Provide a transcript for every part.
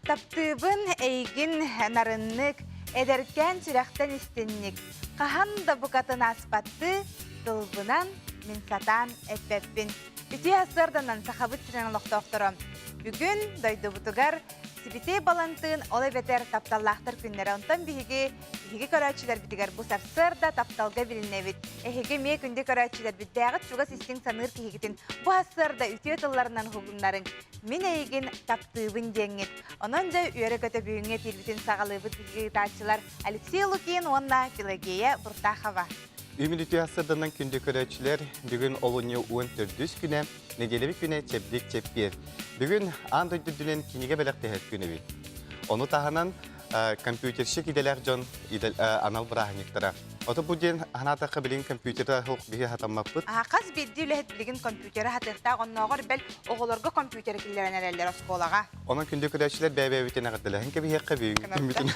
Таптыыбын эйигин нарыннык, эдэркээн сүрэхтэн истинник, хаһан да букатын ааспаттыы тылбынан мин сатаан эппэппин. Үтүө сарсыарданан Сахабыт сирин олохтоохторо! Бүгүн дойдубутугар Сибитиэй Балантыын, ол эбэтэр тапталлаахтар күннэрэ. Онтон биһиги биһиги көрөөччүлэрбитигэр бу сарсыарда тапталга билинэбит. Эһиги эмиэ күндү көрөөччүлэрбиттээҕит чугас истиҥ саныыр киһигитин бу сарсыарда үтүө тылларынан уһугуннарыҥ. Мин эйигин таптыыбын диэҥҥит. Онон дьэ үөрэ-көтө бүгүҥҥү эфирбитин саҕалыыбыт биһиги ыытааччылар Алексей Лукин уонна Пелагея Буртахова. Үүмүн үтүө сырданан күндү көрөөччүлэр, бүгүн олунньу 14 күнэ, нэдиэлэбит күнэ чэбдик чэппиэр. Бүгүн аан дойду үрдүнэн кинигэ бэлэхтэһэр күн эбит. Ону таһынан компьютерщик идэлээх дьон анал бырааһынньыктара. Ото бу диэн ханаатахха билигин компьютера суох биһи хатаммаппыт. Хас биирдии үлэһит билигин компьютера хатыахтаах, оннооҕор бэл оҕолорго компьютер киллэрэн эрэллэр оскуолаҕа. Онон күндү көрөөччүлэр бэйэ-бэйэбитин эҕэрдэлэһэн кэбиһиэххэ бүгүҥҥү күммүтүн.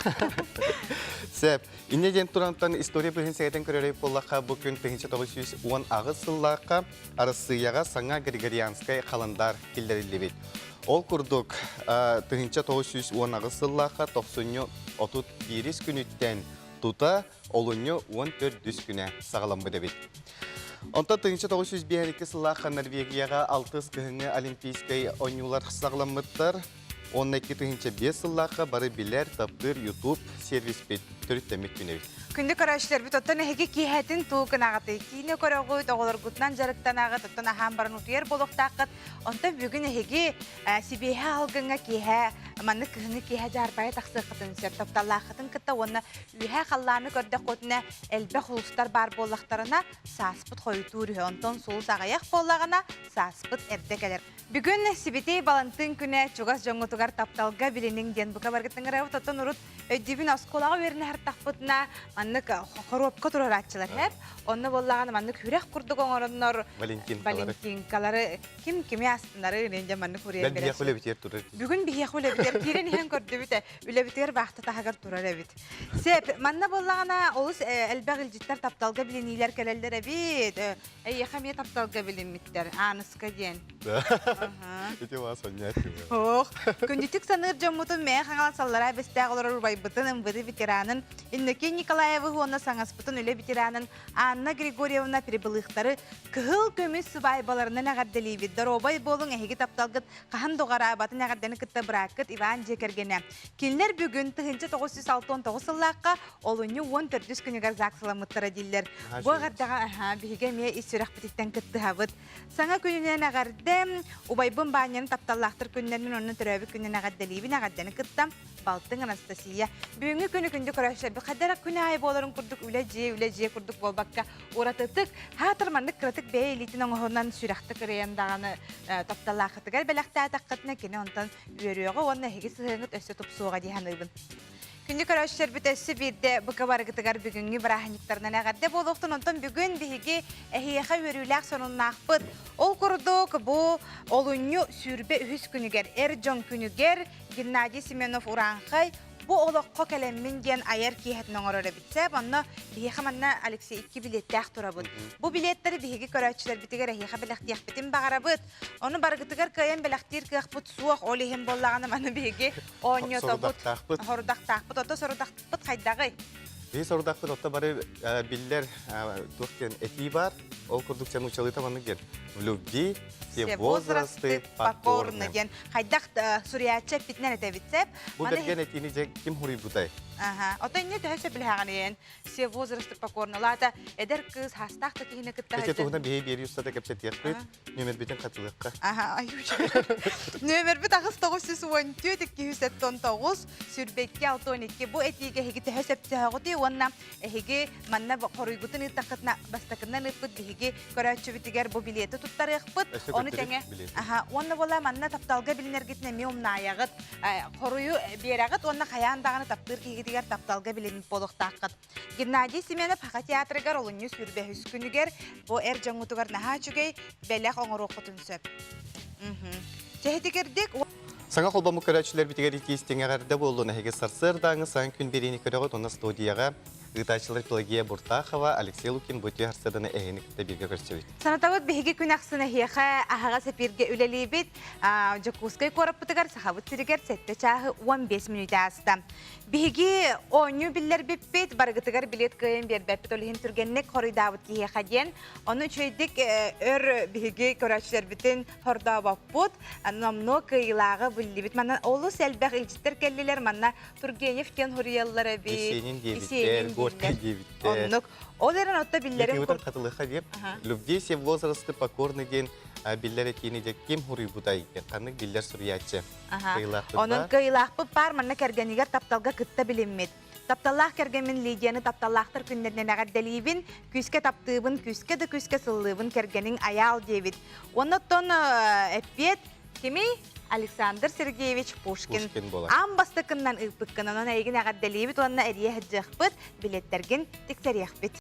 Сөп. Инньэ диэн турантан история быһын сэгэтэн көрөрөй буоллахха, бу күн 1918 сыллаахха Арассыыйаҕа саҥа Григорианскай халандаар киллэриллибит. Ол курдук, 1918 сыллаахха тохсунньу 31 күнүттэн тута олунньу 14 күнэ саҕаламмыт эбит. Онтон 1952 сыллаахха Норвегияҕа алтыс кыһыҥҥы Олимпийскай оонньуулар саҕаламмыттар. Уонна 2005 сыллаахха бары билэр, таптыыр YouTube сервиспит төрүттэммит күн эбит. Күндү көрөөччүлэрбит, оттон эһиги киэһэтин тугу гынаҕытый? Киинэ көрөҕүт, оҕолоргутунан дьарыктанаҕыт, оттон аһаан баран утуйар буолуохтааххыт. Онтон бүгүн эһиги сибиэһэ алгыҥҥа киэһэ маннык кыһыҥҥы киэһэ дьаарбайа тахсыаххытын сөп. Тапталлааххытын кытта уонна үөһээ халлааны көрдөххүтүнэ элбэх улуустар баар буоллахтарына, сааспыт хойутуур үһү. Онтон сулус аҕыйах буоллаҕына, сааспыт эрдэ кэлэр. Бүгүн Сибитий Балантыын күнэ чугас дьоҥҥутугар тапталга билиниҥ диэн бука баргытын ыҥырабыт. Оттон урут өйдүүбүн оскуолаҕа үөрэнэ сыртахпытына маннык хоруопка туруорааччылар эп. Онно буоллаҕына маннык үрэх курдук оҥороннор валентинкалары ким кими астынары дьэ маннык уруйан Бэл биһиэхэ үлэбитигэр турар. Бүгүн биһиэхэ үлэбитигэр киирэн иһэн көрдүбүт үлэбитигэр баахта таһыгар турар эбит. Сеп, манна буоллаҕына олус элбэх илдьиттэр тапталга билиниилэр кэлэллэр эбит. Эйиэхэ эмиэ тапталга билиммиттэр, Ааныска диэн. Ити маа сонньаат Ох, күндүтүк саныыр дьоммутун Мэйэ Хаҥалас Аллараа Бэстээх олорор убайбытын, МВД ветеранын Иннокентий Николаевы уонна саҥаспытын үлэ ветеранын Анна Григорьевна Прибылыхтары кыһыл көмүс сыбаайбаларынан эҕэрдэлиибит. Доруобай буолуҥ, эһиги тапталгыт хаһан доҕораабатын эҕэрдэни кытта бырааккыт Иван дьиэ кэргэнэ. Кинилэр бүгүн 1969 сыллаахха Олунньу 14 күнүгэр ЗАГСыламмыттара дииллэр. Бу эҕэрдэҕэ биһиги эмиэ ис сүрэхпититтэн кыттыһабыт. Саҥа күнүнэн эҕэрдэ, убайбын Баанньаны тапталлаахтар күннэринэн уонна төрөөбүт күнүнэн эҕэрдэлиибин эҕэрдэни кытта балтыҥ Анастасия. Бүгүҥҥү күнү күндү көрөөччүлэрбит хайдах эрэ күн аайы буоларын курдук үлэ-дьиэ, үлэ-дьиэ курдук буолбакка уратытык, хаатыр маннык кыратык бэйэ илиитин оҥоһунан сүрэхтик ырыйан даҕаны тапталлааххытыгар бэлэхтээтэххитинэ кини онтон үөрүөҕэ уонна эһиги сыһыаҥҥыт өссө тупсуоҕа дии саныыбын. Күндү көрөөччүлэрбит өссө биирдэ БК барыгытыгар бүгүҥҥү бырааһынньыктарынан эҕэрдэ буолуохтун. Онтон бүгүн биһиги эһиэхэ үөрүүлээх сонуннаахпыт. Ол курдук бу олунньу 23 күнүгэр эр дьон күнүгэр Геннадий Семенов Урааҥхай бу олоххо кэлэммин диэн айар киэһэтин оҥорор эбит. Сөп, онно биһиэхэ манна Алексей икки билиэттээх турабыт. Бу билиэттэри биһиги көрөөччүлэрбитигэр эһиэхэ бэлэхтиэхпитин баҕарабыт. Ону барыгытыгар кыайан бэлэхтиир кыахпыт суох. Ол иһин буоллаҕына маны биһиги оонньотобут. Сорудахтаахпыт. Сорудахтаахпыт. Ото сорудахпыт хайдаҕый? Биһи сорудахпыт ото бары биллэр туох диэн этии баар. Ол курдук сен учалыта маннык диэн. В любви все возрасты покорны диэн хайдах суруйааччы эппитинэн этэбит сеп. Бу бэргэн этиини дьэ ким хуруйбутай? Аха. Ото инне төһө сөбүлэһэҕин все возрасты покорны. Лаата эдэр кыыс хастаах да киһини кытта Эти туһунан биһи биэри устата кэпсэтиэхпит. Нүөмэрбитин хатылыахха. Аха, аюч. Нүөмэрбит 8914 279 сүрбэкки 62 бу этиигэ эһиги төһө сөптөөҕүтүй уонна эһиги манна хоруйгутун ыыттаххытына бастакыннан ыыппыт биһиги көрөөччүбүтүгэр бу билиэти туттарыахпыт. Ону тэҥэ аха, уонна буола манна тапталга билинэргитин эмиэ умнаайаҕыт. Хоруйу биэрэҕит уонна хайаан даҕаны таптыыр киһигитигэр тапталга билиммит буолуохтааххыт. Геннадий Семенов Саха театрыгар олунньу сүүрбэһис күнүгэр бу эр дьоҥҥутугар наһаа үчүгэй бэлэх оҥоруоххутун сөп. Чэһитигирдик Саҥа холбоммут көрөөччүлэрбитигэр итии истиҥ эҕэрдэ буоллун. Эһиги сарсыардааҥы саҥа күн биэриини көрөҕүт уонна студияҕа. Ыытааччылар Пелагея Буртахова, Алексей Лукин бу үтүө харсыаданы эһигини кытта бииргэ көрсөбүт. Санатабыт биһиги күн ахсын эһиэхэ аһаҕас эпииргэ үлэлиибит. Дьокуускай куораппытыгар Сахабыт сиригэр сэттэ чааһы 15 мүнүүтэ ааста. Биһиги оонньуу биллэрбиппит, барыгытыгар билет кыайан биэрбэппит, ол иһин түргэнник хоруйдаабыт киһиэхэ диэн. Ону үчүгэйдик өр биһиги көрөөччүлэрбитин хордообоппут, номнуо кыайыылааҕы биллибит. Манна олус элбэх илдьиттэр кэллилэр, манна Тургенев диэн хоруйаллар эбит. Есенин диэбиттэр, Горький диэбиттэр. Оннук. Ол эрэн отто биллэрин Курдук хатылыха диэн. Любви все возрасты покорны диэн биллэр этиини дьэ ким хуруйбутай диэн ханнык биллэр суруйааччы. Онон кыайыылаахпыт баар манна кэргэнигэр тапталга кытта билиммит. Тапталлаах кэргэммин Лидияны тапталлаахтар күннэринэн эҕэрдэлиибин, күүскэ таптыыбын, күүскэ да күүскэ сыллыыбын кэргэниҥ Айаал диэбит. Уонна оттон эппиэт кимий? Александр Сергеевич Пушкин. Аан бастакыннан ыыппыккын, онон эйигин эҕэрдэлиибит уонна эрийэ сылдьыахпыт, билиэттэргин тиксэриэхпит.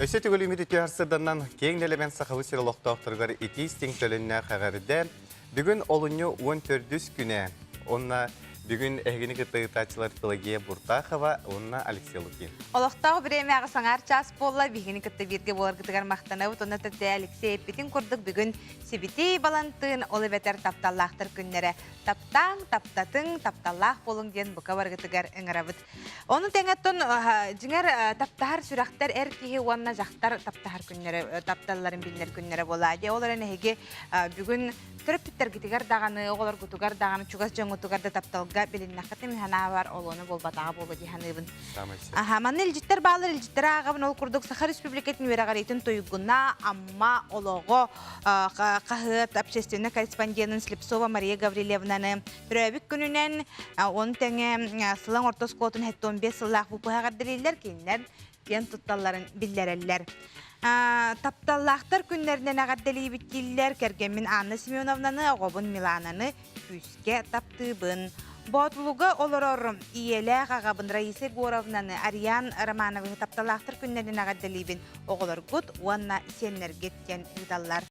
Өссө төгүл үтүө сырданнан киэҥ нэлэмэн сахабыт сир олохтоохторугар итии истиҥ төлөннөөх эҕэрдэ. Бүгүн олунньу 14 күнэ. Онно бүгүн эһигини кытта ыытааччылар Пелагея Буртахова уонна Алексей Лукин. Олохтоох бириэмэҕэ саҥар час буолла. Биһигини кытта бииргэ буоларгытыгар махтанабыт. Онно тэтэ Алексей эппитин курдук бүгүн Сибитий Балантыын, ол эбэтэр тапталлаахтар күннэрэ. Таптааҥ, таптатыҥ, тапталлаах буолуҥ диэн бука барыгытыгар ыҥырабыт. Ону тэҥэттэн дьиҥэр таптаһар сүрэхтэр эр киһи уонна дьахтар таптаһар күннэрэ, тапталларын биллэр күннэрэ буолаа. Дьэ, ол эрэн эһиги бүгүн төрөппүттэргитигэр даҕаны, оҕолоргутугар даҕаны, чугас дьоҥҥутугар да тапталга билиннэххит мин санаабар олуона буолбатаҕа буолуо дии саныыбын. Аха, манна илдьиттэр бааллар, илдьиттэри ааҕабын ол курдук Саха Республикатын үөрэҕириитин туйгуна, Амма олоҕо хаһыат общественнай корреспонденын Слепцова Мария Гаврильевнаны төрөөбүт күнүнэн, ону тэҥэ Сылаҥ орто оскуолатын 75 сыллаах выпуһа эҕэрдэлииллэр, кинилэр киэн тутталларын биллэрэллэр. Тапталлаахтар күннэринэн эҕэрдэлиибит дииллэр кэргэммин Анна Семеновнаны, оҕобун Милананы күүскэ таптыыбын. Боотулуга олорор ийэлээх аҕабын Раиса Егоровнаны, Ариан Романовиһы тапталлаахтар күннэринэн эҕэрдэлиибин, оҕолоргут уонна сиэннэргит диэн ыыталлар.